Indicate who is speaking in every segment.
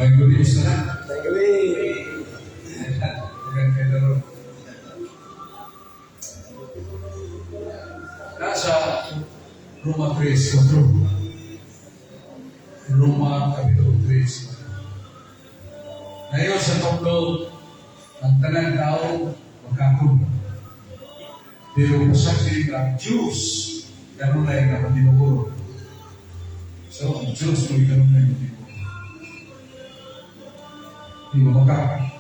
Speaker 1: Maayong gabii sa tanan.
Speaker 2: Maayong gabii.
Speaker 1: Daghang kaayo. Nasa Roma 3:4. Roma Kapitulo 3. Ngayon sa Pablo, ang tanang tao magkakon. Pero pasagdi ang Diyos, kanunay nga matinuoron. So, ang Diyos mo'y kanunay matinuoron. Di mo maka.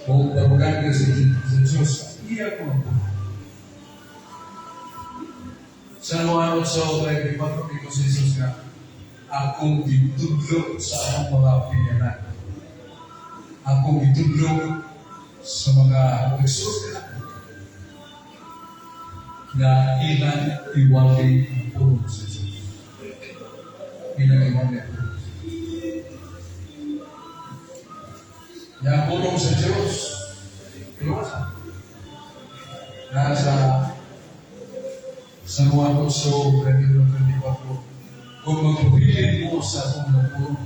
Speaker 1: O tawagan ka sa Diyos, iya ko ang buhay. San Juan 8:34, dito si Jesus nga, "Akong gitudlo sa akong mga pinyanan. Akong gitudlo sa mga nagsulti nako na ilang iwali ang pulong sa Diyos." Ilang iwali ang pulong sa Diyos. Yang pulong sa Diyos, iwasan. Nasa San Juan 8, 31, 24, "Kung magpabilin mo sa akong mga pulong,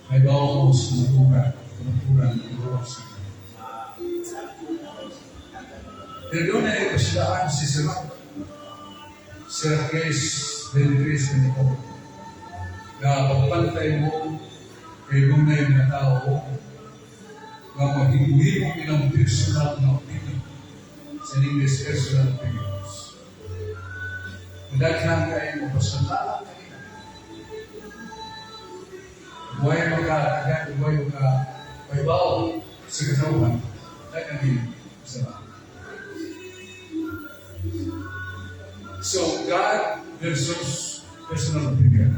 Speaker 1: mahibaw mo sa kamatuoran, kamatuoran, ikaw sa inyo." Pero dunay pasilaan si Sirach. Sirach 3, 23, 24. Na pagpantay mo kay dunay mga tao nga mahimo ilang personal na opinion. Sa English, personal opinions. Daghan kay mo pasalamat kanina. Buhay maka, buhay maka, pahibaw sa katawhan, daghan din sa mga. So, God versus personal opinion.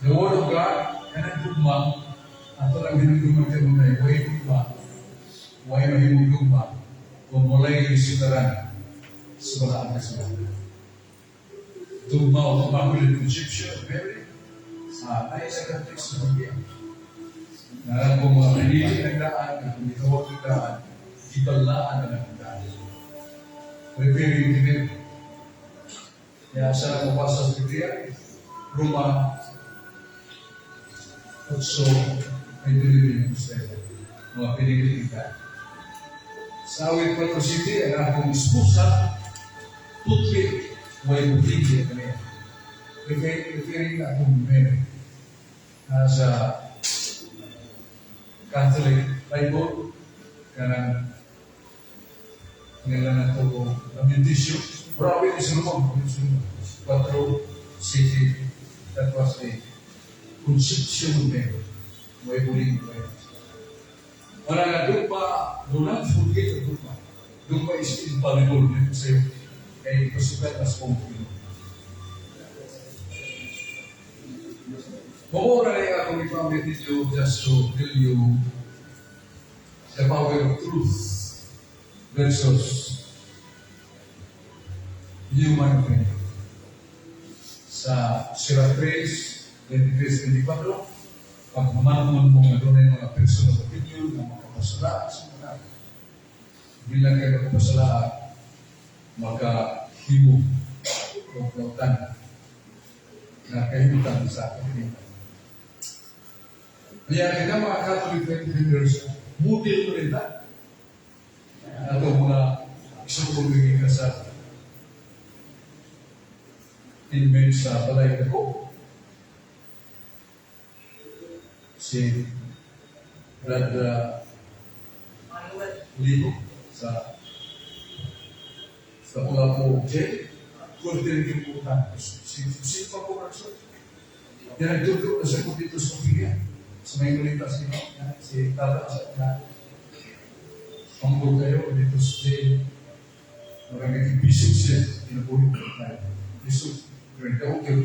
Speaker 1: The Word of God, kanang dugma, ato lang hinugduman kanunay, way dugma, way mahimong dugma, kung walay sutaran sa balaang kasulatan. Dugma o Immaculate Conception of Mary, sa ay sa Catholic sa Biblia. Na kung mga pinili ng daan, kung gitawag ng daan, gibalaan na ng daan. Referring to them. Kaya sa mabasa sa Biblia, Roma 8, 29, mga pinili ng daan. Sa Awit 4 City, ang akong esposa, putli, way buhigi kaniya. Referring na akong Mary. Nasa Catholic Bible, kanang nila na ito, Lamentation. Pero awit ni Solomon, awit ni Solomon. 4 City, that was the conception of Mary. Way buhigi kaniya. Wala nga dugma, do not forget the dugma. Dugma is infallible dito sa'yo. Kaya ipasukat mas kong Pinoy. Mao na rin akong ipamit ninyo just to tell you the power of truth versus human opinion. Sa Sirach 3, 23, 24, pag humangon mo nga dunay mga personal opinion na makapasala sa mga bilang kay makapasala, makahimo o kautan na kahimutan sa kapilitan. Kaya kita mga Catholic faith leaders, model mo rin ta. Ato mga isukong ka sa inmate sa balay ko. Si Brad Libo sa Lapu-Lapu Jail, korte rin yung utang. Si pa ko nagsuot. Yan nagtudlo na sa dito sa pamilya. Sa may kulita si Tata sa na Panggol kayo dito sa jail. Mga naging siya, kinabuhi ko tayo. Bisog. Pero ikaw, kayo,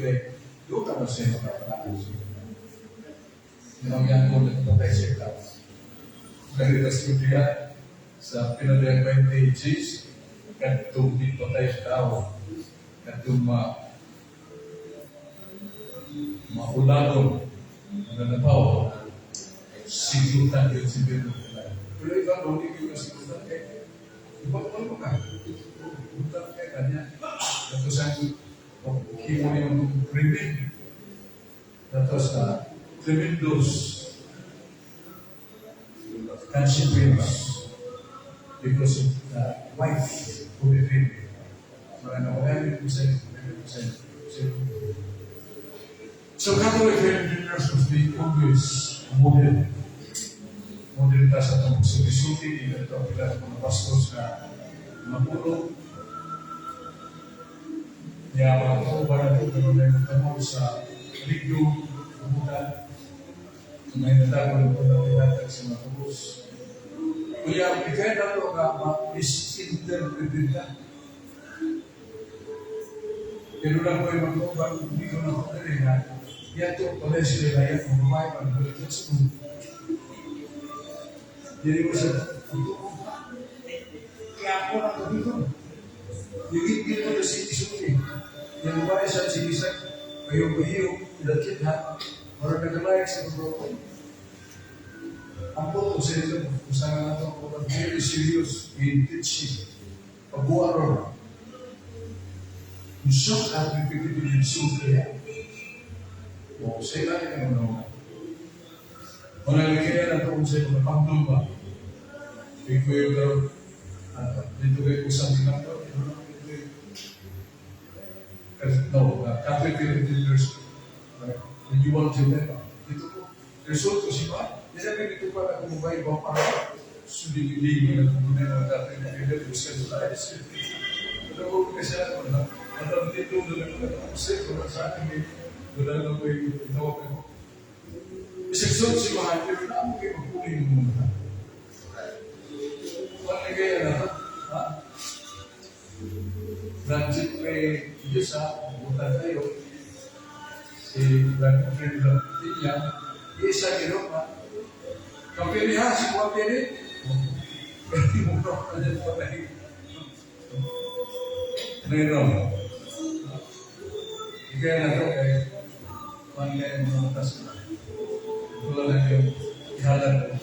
Speaker 1: doon ka ba siya makapanaan siya? Yung yan ko, nagpatay siya tao. Nagritas ko diya sa pinadayang 20 Gs, kadtong di patay sa tao, kadtong maulagon, mga napaw, siglutan yun si Pedro. Pero ikaw, hindi ko yung siglutan kay, iba ko ka. Siglutan kay kanya. Tapos ang himo yung krimen. Tapos sa Tremendous consequence because of the wife of the family. So, ano, wala ko sa sa. So, Catholic leaders must be always a model. Model ta sa atong pagsulti-sulti, di ito ang pila sa mga pastors na mga pulo. Niya, mga kauban na ito, pero na yung tamo sa ligdo, kamutan, may natago ng punang tinatag sa mga kubos. Kuya, ikay na ito nga ma-misinterpreted na. Pero lang ko yung mga kauban, hindi ko na ko rin na, yato pala sila yan, kung babae pa, nagbaligtas mo. Dili ko sa, ito ko, kaya ako lang ito dito. Yung mo na si Isuti. Yung babae sa sigisag, kayo bahiyo, ilakit ha, mara nagalayak sa pagbabae. Ang puto sa ito, kung saan nga ito, very serious in teaching. Pagbuaron. Yung at repeated yung sulti. O sa ilan yung mga mga kaya na ito sa mga pangdumba. Ikaw yung karon, dito kayo usap ng ito, no, Catholic Leaders, Renewal Geneva. Dito po, result ko si Ma, di sabi dito pa na kumabay ba para sudili na kumunin ng Catholic Leaders, gusto ko tayo. Pero kung kasi ako na, at ang dito na lang ako, kasi wala sa akin eh, wala na ko yung tawag ko. Isang si Mahal, pero na mo kayo magpuli ng mga. Wala kaya na ito, ha? Branchit kay Diyos ha, butan tayo. Si Brother Fred niya, isa gino ha. Kampiri ha, si Kampiri. Hindi mo na pa patay. Ngayon, kaya na ito kay Panginoon mga matas na. Wala lang yung ihalan ko.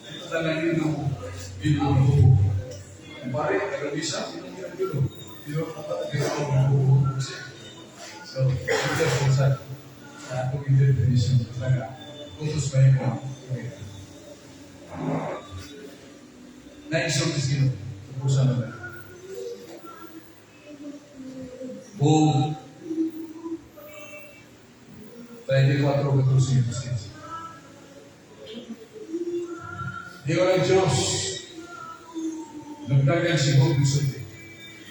Speaker 1: Ito talagang yun ang yun ang buo. Ang pare, taga-bisa, yun ang ginagawa. Pero kapatid ko ang buo kasi. So, ito po sa atong interpretation talaga. Utos ba yung mga na-insultis Ginoo. Tapusan na lang. O 34, 14, 15. Digo ng Diyos, nagdagan si Job sulti.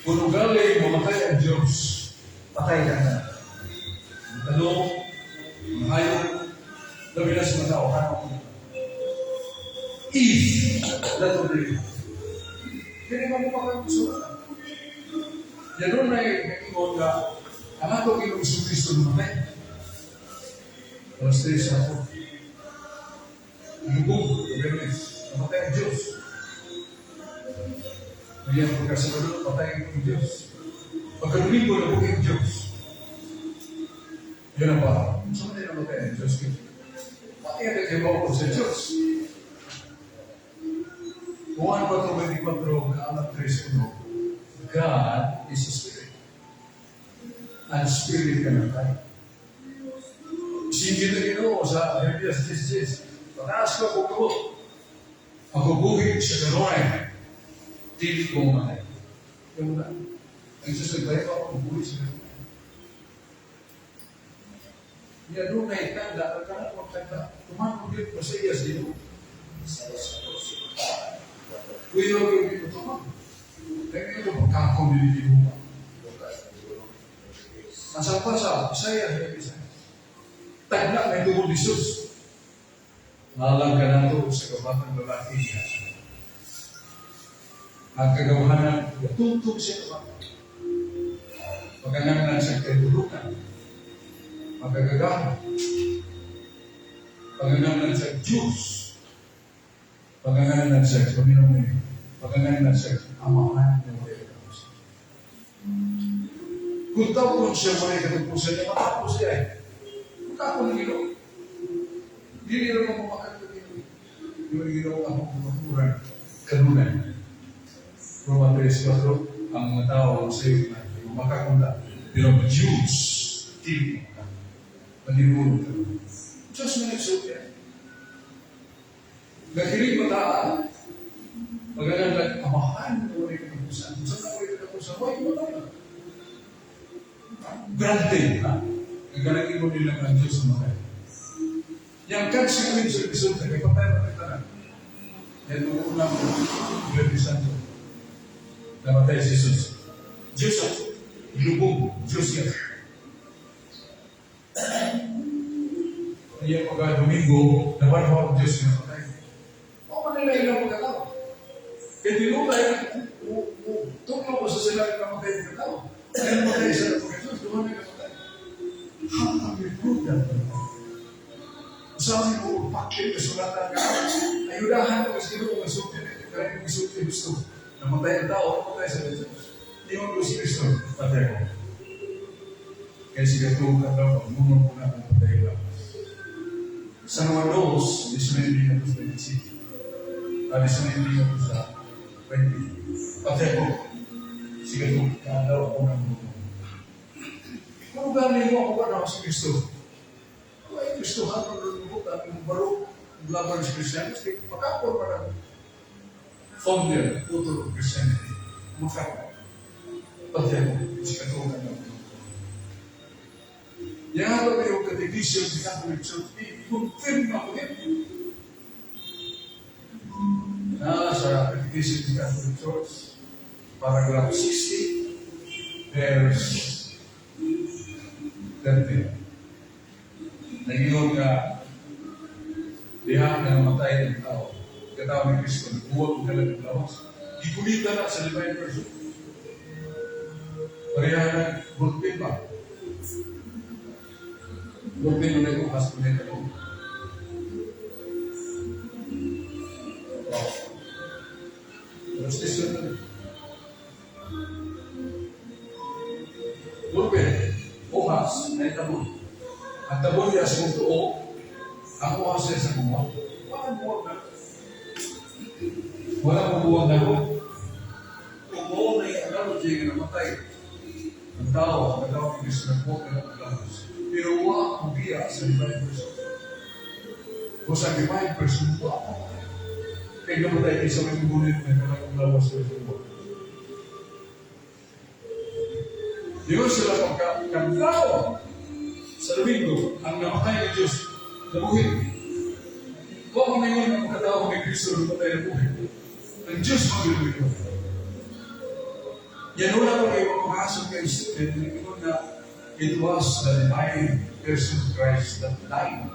Speaker 1: Kung ugali, mamatay ang Diyos, patay ka na. Ang tanong, ang hayop, labi na sa mga tao, hanap ko. If, let already. Kaya mo makakasulat. Yan doon na nag-ingon nga, ang ato Ginoong Kristo namatay. Alas 3 ako. Lubog, Biyernes, namatay ang Diyos. Kaya pagka-Sabado, patay ang Diyos. Pagka-Domingo, nabuhi ang Diyos. Yun ang ba? Saan tayo namatay ang Diyos? Patay ang kayo sa Diyos. Juan 4:24, Kaalam 3:1, God is a spirit. And spirit cannot die. Sige na Ginoo sa Jeremias 10:10. Pataas ko ako ko. Ako buhi sa kanunay. Dili ko mamatay. Yung na. Ang Diyos nagbayo ako buhi sa kanunay. Niya doon na itanda, ang kanang magtanda, tumanong yun ko sa iyas Ginoo. Kuya yung ito tumang. Kaya ito pagkakong dili ba? Asa pa sa Isaiah, Isaiah. Tagna may tungod ni Jesus. Lalang ka nato sa kabatang lalaki niya. Ang kagawahanan, tungtong siya kabata. Pagkanganan sa katulungan, pagkagagahan, pagkanganan sa Diyos, pagkanganan sa Panginoon, pagkanganan sa Amahan ng mga katapusan. Kung tawon siya mga katapusan niya, matapos siya eh. Magkako ng Ginoo. Dili na mo mamakak ng Ginoo. Yung Ginoo akong kumaturan, kanunay. Roma 3:4, ang mga tao sa iyo na makakunda. Pero Jews, dili ka. Maniruro ka. Diyos na nagsulti. Nakilig mataan, magandang amahan, wala katapusan. Saan na wala katapusan? Wala, wala. Grande, ha? Nagkalagin mo nila ang Diyos sa mga. Yang consequence ng resulta, kay patay na tanan. Yan ang unang Biyernes Santo. Namatay si Jesus. Diyos ako. Lubog. Diyos yan. Iya pagka Domingo, nabanhaw ang Diyos nga namatay. O man nila ilang pagkatao. Kaya tinulay, tunglo ko sa sila nga namatay ng pagkatao. Kaya namatay sa pagkatao, doon na namatay. How can we prove that? Sa amin ko, pakit, kasulatan ka. Ayudahan ko kasi Ginoo nga sulti, kaya yung sulti gusto. Namatay ang tao, namatay sa Diyos. Ingon ko si Kristo, patay ko. Kaya siya ito, kataw, pagmunod ko na kung patay lang. San Juan 2, 19 nga to 25. Ah, 19 nga to sa 20. Patay ko. Sige ito, kadaw ako ng mundo. Kung gani mo ako ba si Kristo? Ay, Kristo hapon ng lubot, ang baro, laban sa Kristiyanos, kaya makapon pa ng founder, author of Christianity. Makapon. Patay mo, si katulad ng mundo. Yang ato yung Catechism sa Catholic Church, i-confirm ako din. Na sa Catechism sa Catholic Church, paragraph 60, verse 13. Nag-iyon nga, diha nga namatay ng tao, katao ni Kristo, nagbuwag ang kalag ng lawas. Gikulita na sa divine person. Pareha na, ballpen ba? Ballpen mo na yung has mo na ito. Oh. Pero station na rin. Ballpen, ohas, na itabon. Ang tabon niya sa kong tuo, ang ohas niya sa kong. Walang buwag na. Walang buwag na. Kung mo na yung analogy nga namatay, ang tao ni Kristo nagbuwag na ng lawas. Pero wa ang biya sa divine person. Kung sa divine person, wa ako. Kaya namatay kayo sa may ngunit na kanang lawas sa buwag. Diyon sila pagkakantao sa Domingo, ang namatay ng Diyos, nabuhi. Huwag mo ngayon ang pagkatao ni Kristo namatay na buhi. Ang Diyos magluloy. Yan wala ko kayo mapakasok kay Ito na it was the divine person of Christ that died.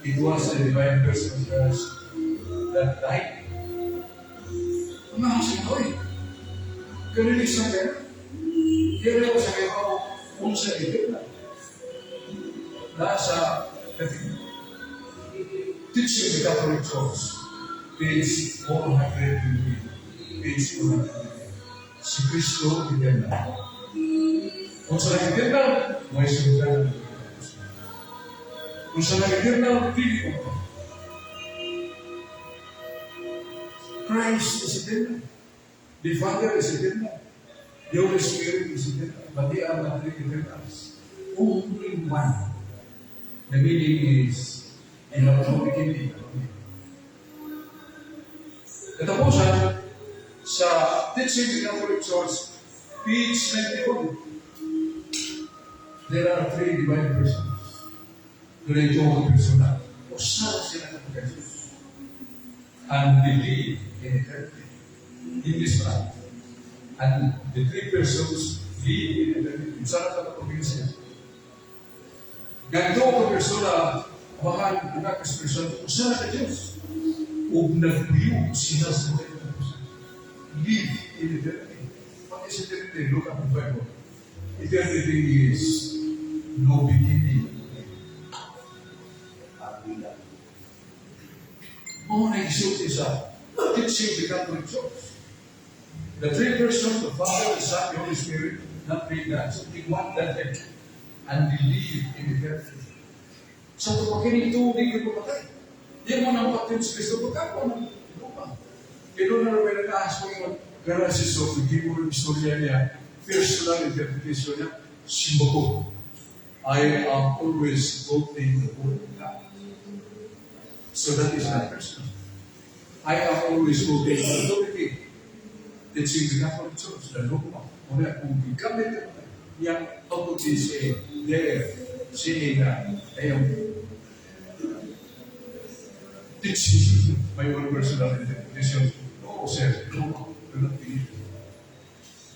Speaker 1: It was the divine person of Christ that died. Ang asin ko eh. Kanilisan kayo. Kaya ko sa kayo unsa ito na. Nasa Teaching the Catholic Church, page 420, page 420. Si Kristo eternal. Kung sa eternal, may sultan. Kung sa eternal, dili ko. Christ is eternal. The Father is eternal. The Holy Spirit is eternal. But they are not three eternals. Only one. The meaning is, in no beginning. Katapusan, sa Teaching the Catholic Church, page 91, there are three divine persons. Doon ito ang persona. Usa sila kapag Jesus. And they live in eternity. English pa. And the three persons live in eternity. Usa na sa probinsya. Ganito ang persona, baka anak sa persona, usa na ka Diyos. Ug nagpuyo sila sa mga katapusan. Live in eternity. What is eternity? Look at the Bible. Eternity is no beginning. Hallelujah. Mao na isulti sa teaching the Catholic Church. The three persons, the Father, the Son, the Holy Spirit, not three gods, only one Godhead, and they live in eternity. Sa ito pakinig ito, hindi ko patay. Di mo nang patin si Kristo, pagkako ng lupa. Kaya doon na rin nag-aas ko yung gara si Sophie, hindi mo yung istorya niya, personal interpretation niya, simba ko. I am always quoting the Word of God. So that is not personal. I am always quoting the authority. Teaching the Catholic Church, the dogma. Muna kung gigamit ka na yang authority say there, saying that I am teaching my own personal interpretation. No, sir, no, do not believe.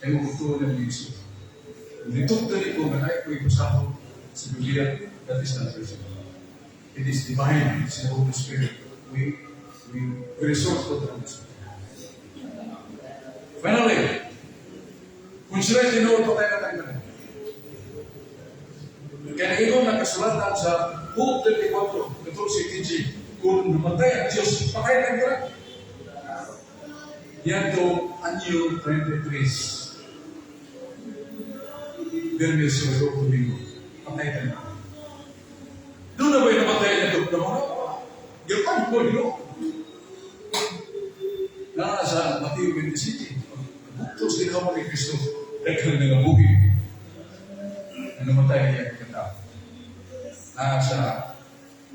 Speaker 1: Ay mo tuo ng Yesu. Nitugtali ko nga ay ko ipasahod sa Biblia, that is not personal. It is divine, it's the Holy Spirit. We resort to the Holy Spirit. Finally, kung sila tinuod pa tayo na tayo. Kaya naingon ang kasulatan sa Job 34, 14, 15, kung namatay ang Diyos, patay na tayo. Yan to anyo 33. Biyernes sa Domingo. Patay ka na. Doon na ba'y namatay niya ito? Naman Gilpan ko, you Na sa Mateo 27, buktos din ako ni Kristo, daghang nangabuhi na namatay niya ang katao. Nasa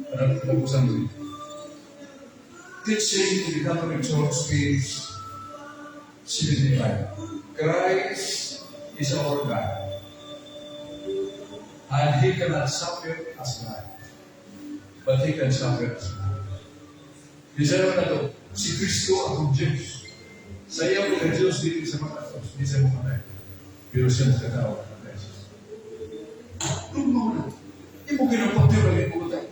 Speaker 1: katapusan mo. Teaching in the Catholic Church, page 75. Christ is our God. And He cannot suffer as God. But He can suffer as man. Bisa naman na to, si Kristo ang Diyos. Sa iya mo Diyos, dili sa makatos, di sa makatay. Pero siya makatao, namatay siya. Tugma na. Imo ginapatid ang imo matay.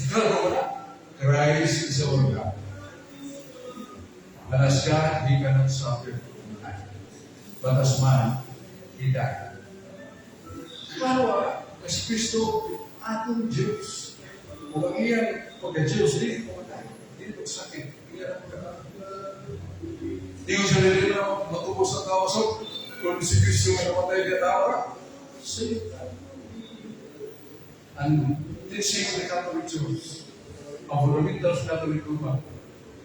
Speaker 1: Klaro ba na? Christ is our God. And as God, He cannot suffer man. But as man, He died. Klaro ah, si Kristo, atong Diyos. Kung ang iyang pagka-Diyos, di mamatay. Di magsakit. Iya ang pagkatao. Di ko siya nila matubos ang tao. So, kung si Kristo nga namatay di tao ra, sige. And teaching of the Catholic Church, ang fundamentals of Catholic dogma,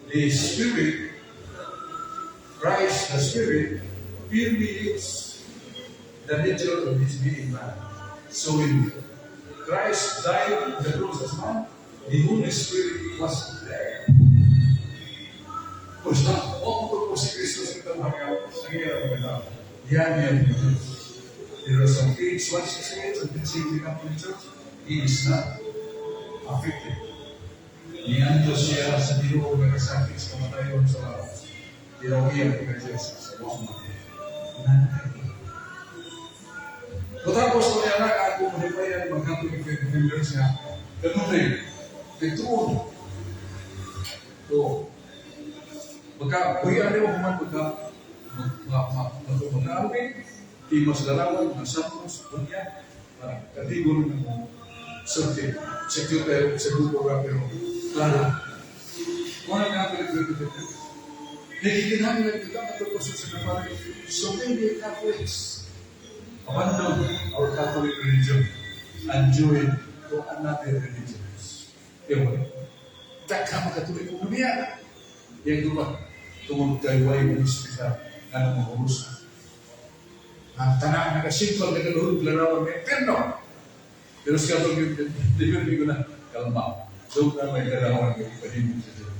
Speaker 1: the Spirit, Christ, the Spirit, permeates the nature of His being man. So when Christ died on the cross as man, the Holy Spirit was there. Basta, oh, po si Kristo sa katawhan nga, ang iya ang mga Yan yan ang Diyos. Pero sa page 168 sa teaching of the Catholic Church, He is not affected. Nianto siya sa Ginoo nga kasakit sa kamatayon sa lawas. Pero ang iyang pagka-Diyos sa mamatay. Matapos ko niya na ako modifayan mga Catholic faith defenders nga kanunay kay tuod. So, magka kuya mo kuman magka ma ma ma magka timas larawan, mga samples, bunya, para katigol ng mo something. Secure tayo sa grupo ka, pero klaro. Kung ang Catholic faith defender, nakikinahanglan kita matupos sa kapatid. So many Catholics abandon our Catholic religion and join to another religions. Ewan. Daghan makatuloy kung lumiya. Yang dupa, tungod kay way espesyal nga namahurus. Ang tanan nagasimpal nagaluhod larawan may impierno. Pero sa Catholic, di ko na kalma. Doon na may larawan ng ipadimog sa Diyos.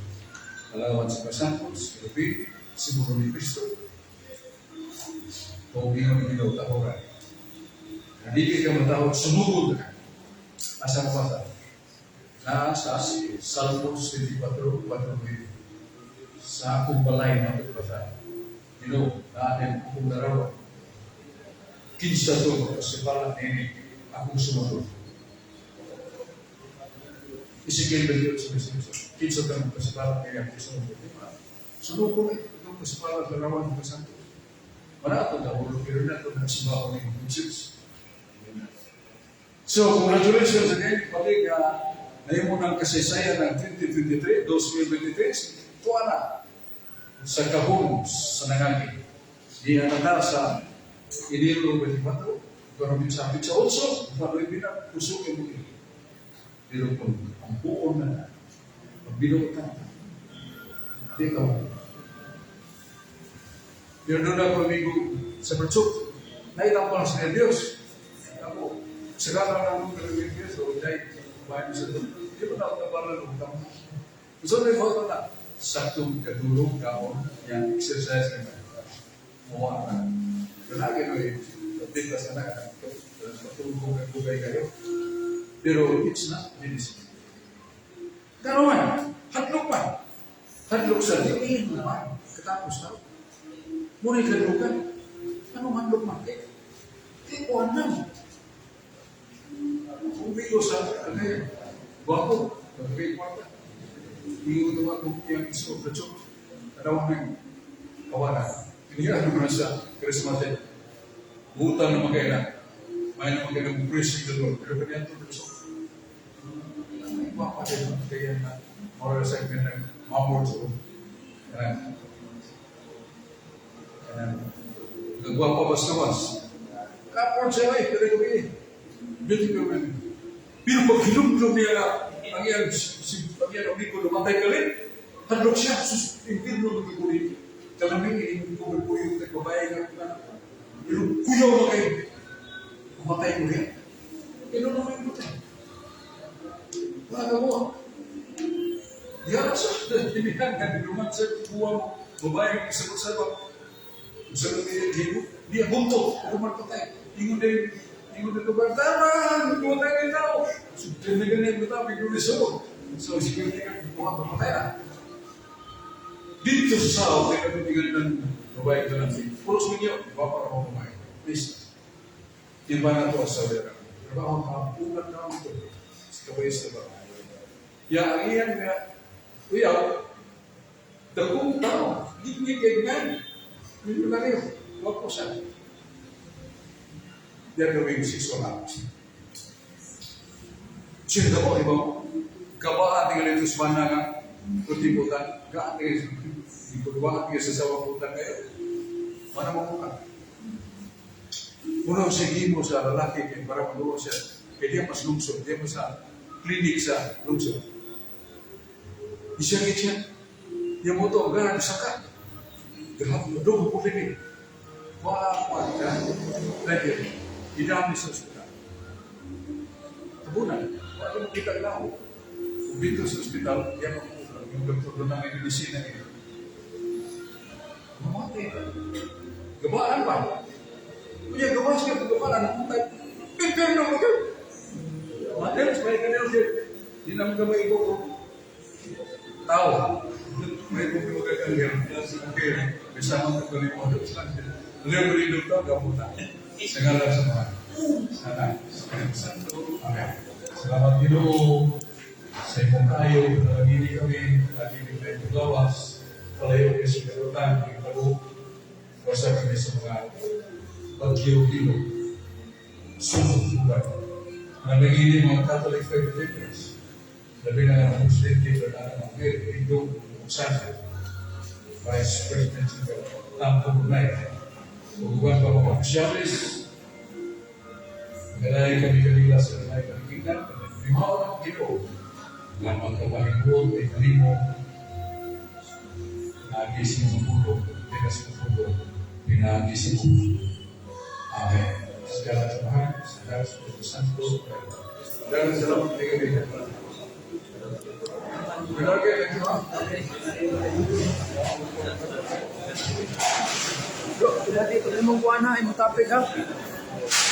Speaker 1: Larawan sa Kasampos, Kerubin, simbolo ni Kristo. Kung ingon Ginoo tahoran. Hindi ka matahod, sumugod ka. Asa mo basa? Nasa Salmos 24, 4. Sa akong balay na basa. Ginoo, naanin akong larawan. Kinsa to makasipala nini akong sumunod. Ezekiel 28, verse 6. Kinsa to makasipala nini akong sumunod. Di ba? Sunod ko na itong kasipala at larawan ng kasanto. Wala ito dahul, pero na ito nagsimba ni Jesus. So, congratulations again. Balik, ngayon mo ng kasaysayan ng 2023, 2023, tuwa na sa kahon sa nangagi. Di na sa Enero 24, pero minsan sa 8, paloy na, kusog mo. Pero kung ang buo na, pagbinutan, di ka. Pero doon ako amigo sa Pertsuk, naitampal sa Diyos. Ako, Sagara na akong kalagay so dahil sa bahay sa doon. Di ba na ako nabalan ng utang? So, may photo na. Saktong katulog, kaon, yung exercise ka na. Muwa na. Lagi no eh, pintas na na, patulog ka bugay kayo. Pero it's not medicine. Kano man, hadlok man. Hadlok sa diin naman. Katapos na. Muna kadlukan. Anong hadlok man? Eh, di ko alam. Umilo sa ano eh, gwapo, may kwarta. Ingon ko kung iyang iso, katsok. Tanawa ng kawanan. Hindi ano na sa charismatic. Butan naman kayo na. May naman kayo ng praising the Lord. Pero kanya ito, katsok. Ay, gwapa din. Kaya na, moral sa ng mamor sa kanang kanang nagwapa basta-was. Kapon siya ay, pero gabi. Beautiful women. Pero pag hinumdum niya na ang iyang si ang iyang amigo namatay kalit, hadlok siya, sus, impirno magiguri. Kalamig, hindi ko magpuyo, babae nga ko na. Pero kuyaw na kayo. Mamatay ko rin. Pero naman yung patay. Wala ka mo. Diyan sa dinihan nga dinuman sa kuha mo, babae ang isabot-sabot. Sa niya hibo, niya buntot, ako magpatay. Ingon din ba, tama, bumatay ng tao. So, dinigan niya yung tao, biglo ni sulod. So, security guard, buha, pamatay na. Dito sa South, kaya nabibigyan ng babae ko ng pulos ninyo, baka ako babae. Please, timba na to sa wera. Trabaho, kapunan na ito. Sa kabayos na ba? Ya, ang iyan nga, uyaw, dagkong tao, gigig kay man. Milyonaryo, wag ko siya. They're doing sexual acts. Sino ko, iba mo? Kabaan tinggal ito sa mana nga, kutibutan, gaan tinggal, ipagwaan tinggal sa sawabutan kayo. Mana mo ka? Una sa himo sa lalaki kay para maduo siya. Kay diya mas lungsod, diya mas sa clinic sa lungsod. Isya gid siya. Yung moto, garan saka. Grabe, doon ko clinic. Wah, wah, ka. Thank you. Idami sa ospital. Tabunan. Wala mo kita lang. Kung dito sa ospital, yan ang yung doktor doon ng medisina niya. Mamatay ka. Gabaan ba? Kuya, gawas ka, gabaan. Namatay. Impierno mo ka. Mateus, may kanil siya. Di naman ka may ko. Tao. May kung magkakanil. Okay, kasama ka ko ni mo. Leo ko rin doktor, gamutan. Sa ngalan sa mga sana. Santo. Amen. Salamat, Ginoo, sa imong kayo, nalangini kami, lagi tayo gawas, palayo kami sa karutan, ng tabo, wasa kami sa mga bagyo-gilo, sunog bulan. Nalangini mga Catholic faith believers, labi na ang Presidente Bernardo Manguel, Indong Santo, Vice President sa Tampo Brunei, uban pa mga opisyalis, Ngalay kami kanila sa ngalay kami. Limaw ang Ginoo nga magkapahimuot ay kanimo pinaagi sa imong pulong, pinaagi sa imong pulong, pinaagi sa imong. Amen. Sa ngalan sa Amahan, sa Anak, sa Espiritu Santo. Daghang salamat kay gabi. Grabe, thank you, ha?
Speaker 2: Bro, dati ito imong kuan ha, imong topic ha.